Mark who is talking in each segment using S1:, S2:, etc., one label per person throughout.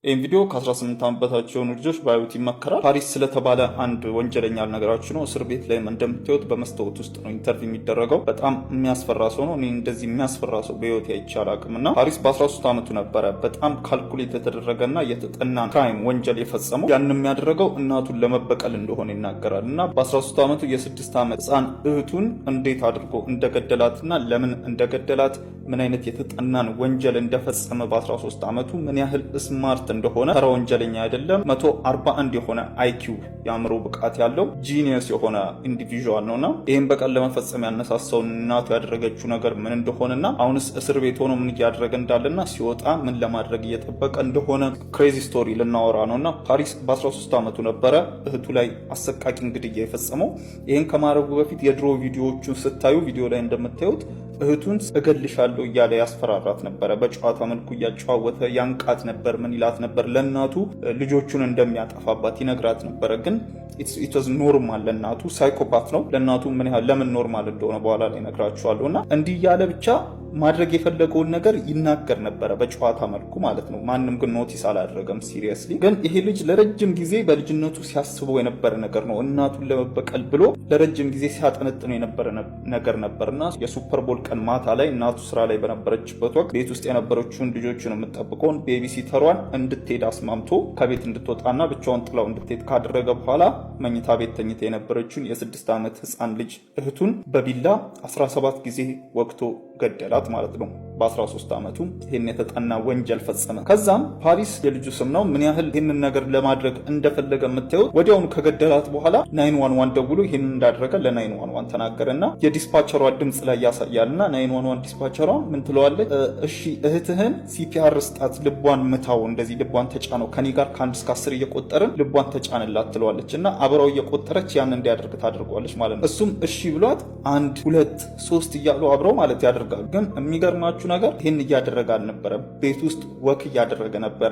S1: ይህም ቪዲዮ ከ18 ዓመት በታች የሆኑ ልጆች ባያዩት ይመከራል። ፓሪስ ስለተባለ አንድ ወንጀለኛ ልነግራችሁ ነው። እስር ቤት ላይም እንደምታዩት በመስታወት ውስጥ ነው interview የሚደረገው። በጣም የሚያስፈራ ሰው ነው። እኔ እንደዚህ የሚያስፈራ ሰው በህይወቴ አይቼ አላውቅም። እና ፓሪስ በ13 ዓመቱ ነበረ በጣም calculate የተደረገና የተጠና crime ወንጀል የፈጸመው። ያን የሚያደረገው እናቱን ለመበቀል እንደሆነ ይናገራል። እና በ13 ዓመቱ የ6 ዓመት ህፃን እህቱን እንዴት አድርጎ እንደገደላትና ለምን እንደገደላት፣ ምን አይነት የተጠናን ወንጀል እንደፈጸመ፣ በ13 ዓመቱ ምን ያህል smart እንደሆነ፣ ተራ ወንጀለኛ አይደለም። 141 የሆነ IQ፣ የአእምሮ ብቃት ያለው genius የሆነ individual ነውና ይህን በቀል ለመፈጸም ያነሳሳውን እናቱ ያደረገችው ነገር ምን እንደሆነና አሁንስ እስር ቤት ሆኖ ምን እያደረገ እንዳለና ሲወጣ ምን ለማድረግ እየጠበቀ እንደሆነ crazy story ልናወራ ነውና ፓሪስ በ13 ዓመቱ ነበረ እህቱ ላይ አሰቃቂ ግድያ የፈጸመው። ይህን ከማድረጉ በፊት የድሮ ቪዲዮዎቹን ስታዩ፣ ቪዲዮ ላይ እንደምታዩት እህቱን እገልሻለሁ እያለ ያስፈራራት ነበረ። በጨዋታ መልኩ እያጨዋወተ ያንቃት ነበር። ምን ይላት ነበር? ለእናቱ ልጆቹን እንደሚያጠፋባት ይነግራት ነበረ። ግን it was normal ለእናቱ፣ psychopath ነው። ለእናቱ ምን ያህል ለምን normal እንደሆነ በኋላ ላይ እነግራችኋለሁ። እና እንዲህ እያለ ብቻ ማድረግ የፈለገውን ነገር ይናገር ነበረ በጨዋታ መልኩ ማለት ነው። ማንም ግን notice አላደረገም seriously። ግን ይሄ ልጅ ለረጅም ጊዜ በልጅነቱ ሲያስበው የነበረ ነገር ነው። እናቱን ለመበቀል ብሎ ለረጅም ጊዜ ሲያጠነጥነው የነበረ ነገር ነበር እና የ Super Bowl ቀን ማታ ላይ እናቱ ስራ ላይ በነበረችበት ወቅት ቤት ውስጥ የነበረችውን ልጆቹን የምትጠብቀውን babysitter ሯን እንድትሄድ አስማምቶ ከቤት እንድትወጣና ብቻዋን ጥላው እንድትሄድ ካደረገ በኋላ መኝታ ቤት ተኝታ የነበረችውን የ6 ዓመት ህፃን ልጅ እህቱን በቢላ 17 ጊዜ ወግቶ ገደላት ማለት ነው። በ13 ዓመቱ ይህን የተጠና ወንጀል ፈጸመ። ከዛም ፓሪስ የልጁ ስም ነው። ምን ያህል ይህንን ነገር ለማድረግ እንደፈለገ የምታዩት ወዲያውኑ ከገደላት በኋላ 911 ደውሎ ይህንን እንዳደረገ ለ 911 ተናገረ እና የ dispatcher ሯ ድምፅ ላይ ያሳያል እና 911 dispatcher ሯ ምን ትለዋለች? እሺ፣ እህትህን CPR ስጣት፣ ልቧን ምታው፣ እንደዚህ ልቧን ተጫነው፣ ከኔ ጋር ከ1 እስከ 10 እየቆጠርን ልቧን ተጫንላት ትለዋለች እና አብረው እየቆጠረች ያን እንዲያደርግ ታደርገዋለች ማለት ነው። እሱም እሺ ብሏት አንድ፣ ሁለት፣ ሶስት እያሉ አብረው ማለት ያደርጋሉ። ግን የሚገርማችሁ ነገር ይህን እያደረገ አልነበረም። ቤት ውስጥ walk እያደረገ ነበረ።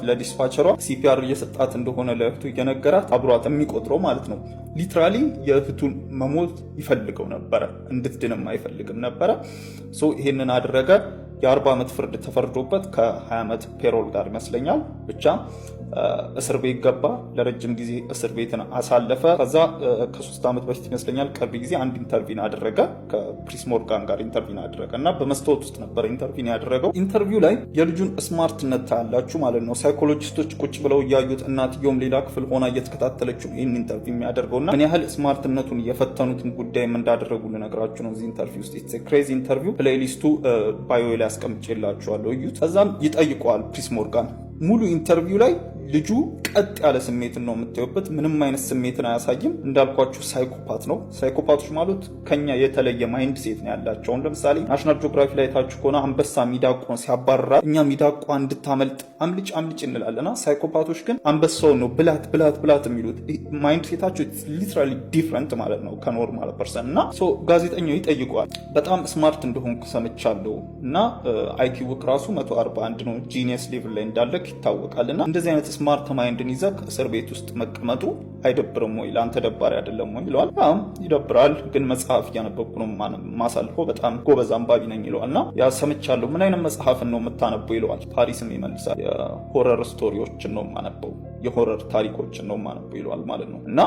S1: ለ dispatcher ሯ CPR እየሰጣት እንደሆነ ለእህቱ እየነገራት አብሯት የሚቆጥረው ማለት ነው። Literally የእህቱን መሞት ይፈልገው ነበረ፣ እንድትድንም አይፈልግም ነበረ። So ይሄንን አደረገ። የ40 ዓመት ፍርድ ተፈርዶበት ከ20 ዓመት parole ጋር ይመስለኛል ብቻ እስር ቤት ገባ። ለረጅም ጊዜ እስር ቤትን አሳለፈ። ከዛ ከ3 ዓመት በፊት ይመስለኛል ቅርብ ጊዜ አንድ interview ን አደረገ። ከፒርስ ሞርጋን ጋር interview ን አደረገ እና በመስታወት ውስጥ ነበረ interview ን ያደረገው። Interview ላይ የልጁን smart ነት ታያላችሁ ማለት ነው። ሳይኮሎጂስቶች ቁጭ ብለው እያዩት፣ እናትየውም ሌላ ክፍል ሆና እየተከታተለችው ይህን interview የሚያደርገው እና ምን ያህል smart ነቱን የፈተኑትን ጉዳይም እንዳደረጉ ልነግራችሁ ነው። እዚህ interview ውስጥ crazy interview፣ playlist ኡ bio ላይ አስቀምጬላችኋለሁ፣ እዩት። ከዛም ይጠይቀዋል ፒርስ ሞርጋን። ሙሉ interview ላይ ልጁ ቀጥ ያለ ስሜትን ነው የምታዩበት። ምንም አይነት ስሜትን አያሳይም። እንዳልኳችሁ psychopath ነው። Psychopath ኦች ማለት ከኛ የተለየ mindset ነው ያላቸው። አሁን ለምሳሌ National Geography ላይ አይታችሁ ከሆነ አንበሳ ሚዳቆን ሲያባርራት እኛ ሚዳቋ እንድታመልጥ አምልጭ አምልጭ እንላለና psychopath ኦች ግን አንበሳውን ነው ብላት ብላት ብላት የሚሉት። Mindset ኣቸው literally different ማለት ነው ከ normal person። እና ጋዜጠኛው ይጠይቀዋል። በጣም smart እንደሆንክ ሰምቻለሁ እና IQ ራሱ 141 ነው፣ genius level ላይ እንዳለክ ይታወቃል። እና እንደዚህ አይነት smart mind ን ይዘህ እስር ቤት ውስጥ መቀመጡ አይደብርም ወይ? ለአንተ ደባሪ አይደለም ወይ ይለዋል። ይደብራል፣ ግን መጽሐፍ እያነበብኩ ነው ማሳልፈው፣ በጣም ጎበዝ አንባቢ ነኝ ይለዋል። እና ያ ሰምቻለሁ፣ ምን አይነት መጽሐፍን ነው የምታነበው ይለዋል። ፓሪስም ይመልሳል፣ የ horror story ዎችን ነው የማነበው፣ የ horror ታሪኮችን ነው የማነበው ይለዋል ማለት ነው። እና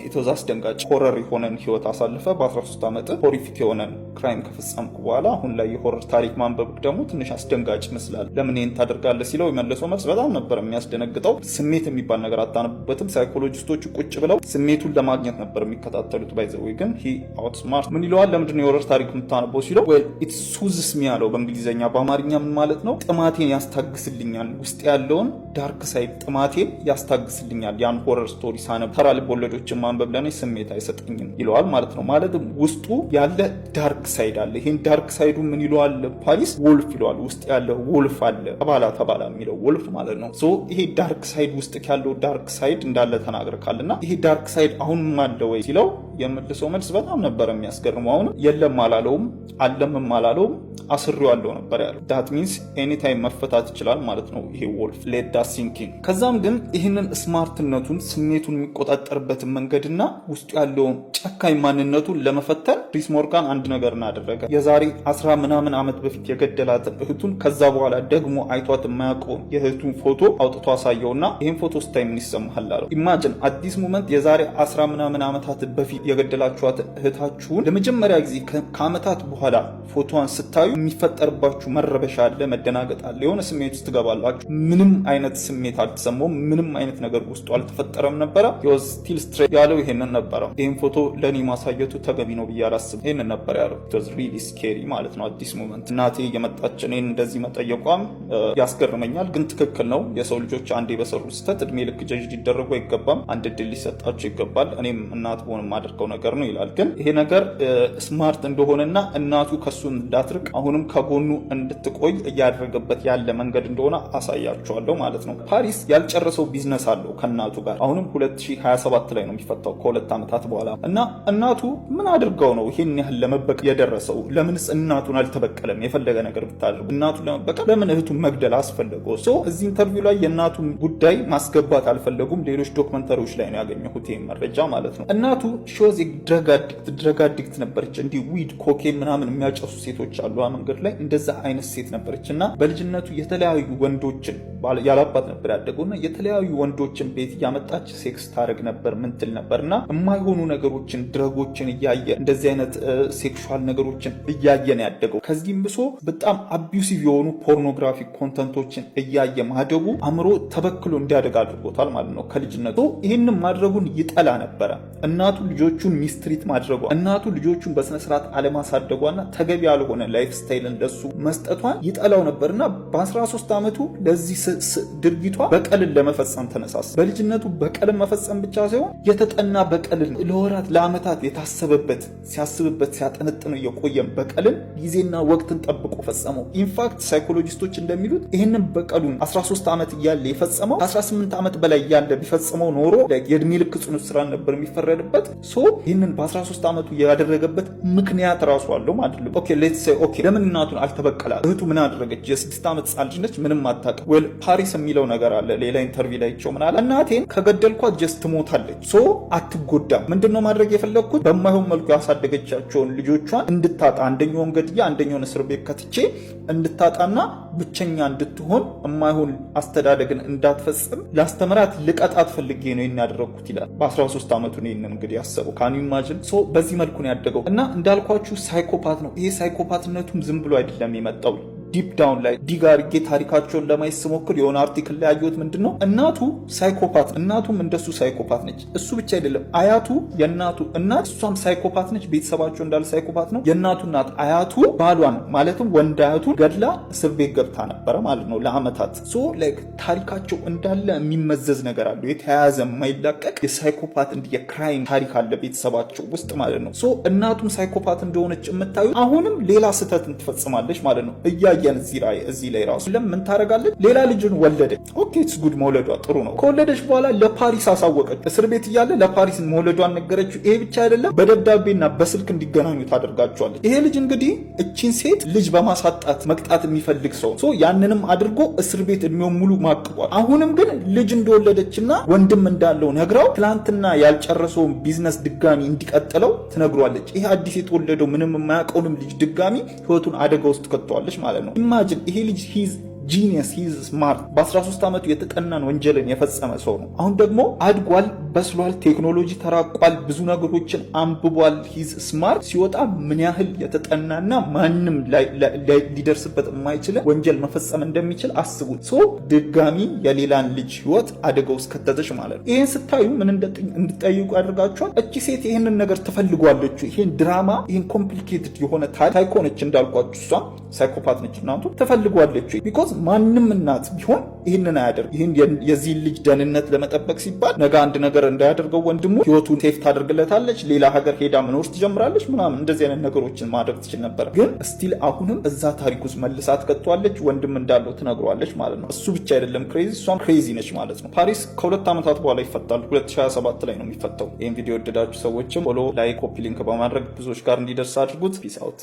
S1: it was አስደንጋጭ። Horror የሆነን ህይወት አሳልፈህ፣ በ13 ዓመት horrific የሆነን crime ከፈጸምኩ በኋላ አሁን ላይ የ horror ታሪክ ማንበብ ደግሞ ትንሽ አስደንጋጭ ይመስላል። ለምን ይህን ታደርጋለህ ሲለው የመለሰው መልስ በጣም ነበር የሚያስደነግጠው። ስሜት የሚባል ነገር አታነቡበትም። ሳይኮሎጂስቶቹ ቁጭ ብለው ስሜቱን ለማግኘት ነበር የሚከታተሉት። By the way ግን he outsmart ምን ይለዋል? ለምንድን ነው የ horror ታሪክ የምታነበው ሲለው well, it soothes me ያለው በእንግሊዝኛ። በአማርኛ ምን ማለት ነው? ጥማቴን ያስታግስልኛል፣ ውስጥ ያለውን dark side ጥማቴን ያስታግስልኛል። ያን horror story ሳነብ ተራ ልብ ወለዶችን ማንበብ ለኔ ስሜት አይሰጠኝም ይለዋል ማለት ነው። ማለትም ውስጡ ያለ dark side አለ። ይህን dark side ኡ ምን ይለዋል ፓሪስ? Wolf ይለዋል። ውስጥ ያለ wolf አለ፣ ተባላ ተባላ የሚለው wolf ማለት ነው። So ይሄ dark side ውስጥ ያለው dark side እንዳለ ተናግረካል እና ይሄ dark side አሁንም አለ ወይ ሲለው የመለሰው መልስ በጣም ነበር የሚያስገርመው። አሁንም የለም አላለውም፣ አለምም አላለውም፣ አስሬዋለሁ ነበር ያለው። That means anytime መፈታት ይችላል ማለት ነው ይሄ wolf። Let that sink in። ከዛም ግን ይህንን ይህንን smart ነቱን፣ ስሜቱን የሚቆጣጠርበትን መንገድና ውስጡ ያለውን ጨካኝ ማንነቱን ለመፈተን ፒርስ ሞርጋን አንድ ነገር አደረገ። የዛሬ 10 ምናምን ዓመት በፊት የገደላትን እህቱን፣ ከዛ በኋላ ደግሞ አይቷት የማያውቀውን የእህቱን ፎቶ አውጥቶ አሳየውና ይህን ፎቶ ስታይ ምን ይሰማሃል አለው። Imagine at this moment የዛሬ 10 ምናምን ዓመታት በፊት የገደላችኋትን እህታችሁን ለመጀመሪያ ጊዜ ከዓመታት በኋላ ፎቶዋን ስታዩ የሚፈጠርባችሁ መረበሻ አለ፣ መደናገጥ አለ፣ የሆነ ስሜት ውስጥ ትገባላችሁ። ምንም አይነት ስሜት አልተሰማውም። ምንም አይነት ነገር ውስጡ አልተፈጠረም ነበረ። Still straight ያለው ይሄንን ነበረ። ይህን ፎቶ ለእኔ ማሳየቱ ተገቢ ነው ብዬ አላስብም። ይሄንን ነበር ያለው። Really scary ማለት ነው። At this moment እናቴ የመጣች እኔን እንደዚህ መጠየቋም ያስገርመኛል፣ ግን ትክክል ነው። የሰው ልጆች አንዴ በሰሩ ስህተት እድሜ ልክ judge ሊደረጉ አይገባም። አንድ እድል ሊሰጣቸው ይገባል። እኔም እናት ብሆን የማደርገው ነገር ነው ይላል። ግን ይሄ ነገር smart እንደሆነና እናቱ ከሱ እንዳትርቅ አሁንም ከጎኑ እንድትቆይ እያደረገበት ያለ መንገድ እንደሆነ አሳያችኋለሁ ማለት ነው። ፓሪስ ያልጨረሰው ቢዝነስ አለው ከእናቱ ጋር። አሁንም 2027 ላይ ነው የሚፈታው ከ2 ዓመታት በኋላ። እና እናቱ ምን አድርገው ነው ይሄን ያህል ለመበቀል የደረሰው? ለምንስ እናቱን አልተበቀለም? የፈለገ ነገር ብታደርጉ እናቱን ለመበቀል ለምን እህቱን መግደል አስፈለገው? So እዚህ interview ላይ የእናቱን ጉዳይ ማስገባት አልፈለጉም። ሌሎች documentary ዎች ላይ ነው ያገኘሁት ይሄን መረጃ ማለት ነው። እናቱ she was drug addict ነበረች። እንዲህ weed፣ cocaine ምናምን የሚያጨሱ ሴቶች አሉ መንገድ ላይ፣ እንደዛ አይነት ሴት ነበረች። እና በልጅነቱ የተለያዩ ወንዶችን፣ ያላባት ነበር ያደገው፣ እና የተለያዩ ወንዶችን ቤት እያመጣች sex ታደርግ ነበር፣ ምንትል ነበር። እና የማይሆኑ ነገሮችን፣ drug ኦችን እያየ፣ እንደዚህ አይነት sexual ነገሮችን እያየ ነው ያደገው። ከዚህም ብሶ በጣም abusive የሆኑ pornographic content ኦችን እያየ ማደጉ አእምሮ ተበክሎ እንዲያደግ አድርጎታል ማለት ነው ከልጅነቱ። ይህንን ማድረጉን ይጠላ ነበረ። እናቱ ልጆቹን mistreat ማድረጓ፣ እናቱ ልጆቹን በስነስርዓት አለማሳደጓና ተገቢ ያልሆነ lifestyle ን ለሱ መስጠቷን ይጠላው ነበርና በ13 ዓመቱ ለዚህ ድርጊቷ በቀልን ለመፈጸም ተነሳሳ። በልጅነቱ በቀልን መፈጸም ብቻ ሳይሆን የተጠና በቀልን፣ ለወራት ለዓመታት የታሰበበት፣ ሲያስብበት ሲያጠነጥነው የቆየን በቀልን ጊዜና ወቅትን ጠብቆ ፈጸመው። In fact psychologist ኦች እንደሚሉት ይህንን በቀሉን 13 ዓመት እያለ የፈጸመው ከ18 ዓመት በላይ እያለ ቢፈጽመው ኖሮ የእድሜ ልክ ጽኑ እስራት ነበር የሚፈረድበት። So ይህንን በ13 ዓመቱ ያደረገበት ምክንያት ራሱ አለው ማለት ነው። Okay, let's say, okay፣ ለምን እናቱን አልተበቀላት? እህቱ ምን አደረገች? የ6 ዓመት ህጻን ልጅ ነች፣ ምንም አታውቅም። Well፣ ፓሪስ የሚለው ነገር አለ። ሌላ interview ላይ አይቼው ምን አለ? እናቴን ከገደልኳት just ትሞታለች፣ so አትጎዳም። ምንድነው ማድረግ የፈለግኩት? በማይሆን መልኩ ያሳደገቻቸውን ልጆቿን እንድታጣ፣ አንደኛውን ገድያ አንደኛውን እስር ቤት ከትቼ እንድታጣና ብቸኛ እንድትሆን፣ የማይሆን አስተዳደግን እንዳትፈጽም ላስተምራት፣ ልቀጣት ፈልጌ ነው ይህን ያደረግኩት ይላል። በ13 ዓመቱ ነው ይህንን እንግዲህ ያሰበው። Can you imagine? So በዚህ መልኩ ነው ያደገው እና እንዳልኳችሁ psychopath ነው። ይሄ psychopath ነቱም ዝም ብሎ አይደለም የመጣው። Deep down ላይ dig አድርጌ ታሪካቸውን ለማየት ስሞክር የሆነ article ላይ ያየሁት ምንድን ነው፣ እናቱ psychopath፣ እናቱም እንደሱ psychopath ነች። እሱ ብቻ አይደለም፣ አያቱ፣ የእናቱ እናት፣ እሷም psychopath ነች። ቤተሰባቸው እንዳለ psychopath ነው። የእናቱ እናት አያቱ ባሏን፣ ማለትም ወንድ አያቱን ገድላ እስር ቤት ገብታ ነበረ ማለት ነው ለአመታት። So like ታሪካቸው እንዳለ የሚመዘዝ ነገር አለው፣ የተያያዘ የማይላቀቅ የ psychopath እንዲ የ crime ታሪክ አለ ቤተሰባቸው ውስጥ ማለት ነው። So እናቱም psychopath እንደሆነች የምታዩ አሁንም ሌላ ስህተትን ትፈጽማለች ማለት ነው። እያየን እዚህ ላይ ራሱ ለምን ታደርጋለች? ሌላ ልጅን ወለደች። Okay, it's good፣ መውለዷ ጥሩ ነው። ከወለደች በኋላ ለፓሪስ አሳወቀች። እስር ቤት እያለ ለፓሪስ መውለዷን ነገረችው። ይሄ ብቻ አይደለም፣ በደብዳቤና በስልክ እንዲገናኙ ታደርጋቸዋለች። ይሄ ልጅ እንግዲህ እቺን ሴት ልጅ በማሳጣት መቅጣት የሚፈልግ ሰው፣ so ያንንም አድርጎ እስር ቤት እድሜውን ሙሉ ማቅቋል። አሁንም ግን ልጅ እንደወለደችና ወንድም እንዳለው ነግራው ትላንትና ያልጨረሰውን ቢዝነስ ድጋሚ እንዲቀጥለው ትነግሯለች። ይሄ አዲስ የተወለደው ምንም የማያውቀውንም ልጅ ድጋሚ ህይወቱን አደጋ ውስጥ ከቷለች ማለት ነው። Imagine፣ ይሄ ልጅ he's genius፣ he's smart፣ በ13 ዓመቱ የተጠናን ወንጀልን የፈጸመ ሰው ነው። አሁን ደግሞ አድጓል፣ በስሏል፣ ቴክኖሎጂ ተራቋል፣ ብዙ ነገሮችን አንብቧል። He's smart። ሲወጣ ምን ያህል የተጠናና ማንም ሊደርስበት የማይችል ወንጀል መፈጸም እንደሚችል አስቡት። So ድጋሚ የሌላን ልጅ ህይወት አደጋ ውስጥ ከተተች ማለት ነው። ይህን ስታዩ ምን እንድጠይቁ ያደርጋችኋል? እቺ ሴት ይህንን ነገር ትፈልጓለች። ይህን ድራማ፣ ይህን complicated የሆነ ታሪክ፣ ሳይኮ ነች እንዳልኳችሁ፣ እሷ psychopath ነች። እናቱ ትፈልጓለች። Because ማንም እናት ቢሆን ይህንን አያደርግ። ይህን የዚህን ልጅ ደህንነት ለመጠበቅ ሲባል ነገ አንድ ነገር እንዳያደርገው ወንድሙ ህይወቱን safe ታደርግለታለች። ሌላ ሀገር ሄዳ መኖር ትጀምራለች ምናምን፣ እንደዚህ አይነት ነገሮችን ማድረግ ትችል ነበር። ግን still አሁንም እዛ ታሪክ ውስጥ መልሳ ትከቷለች። ወንድም እንዳለው ትነግሯለች ማለት ነው። እሱ ብቻ አይደለም crazy፣ እሷም crazy ነች ማለት ነው። ፓሪስ ከ2 ዓመታት በኋላ ይፈታል። 2027 ላይ ነው የሚፈታው። ይህን ቪዲዮ የወደዳችሁ ሰዎችም follow፣ like፣ copy link በማድረግ ብዙዎች ጋር እንዲደርስ አድርጉት። Peace out።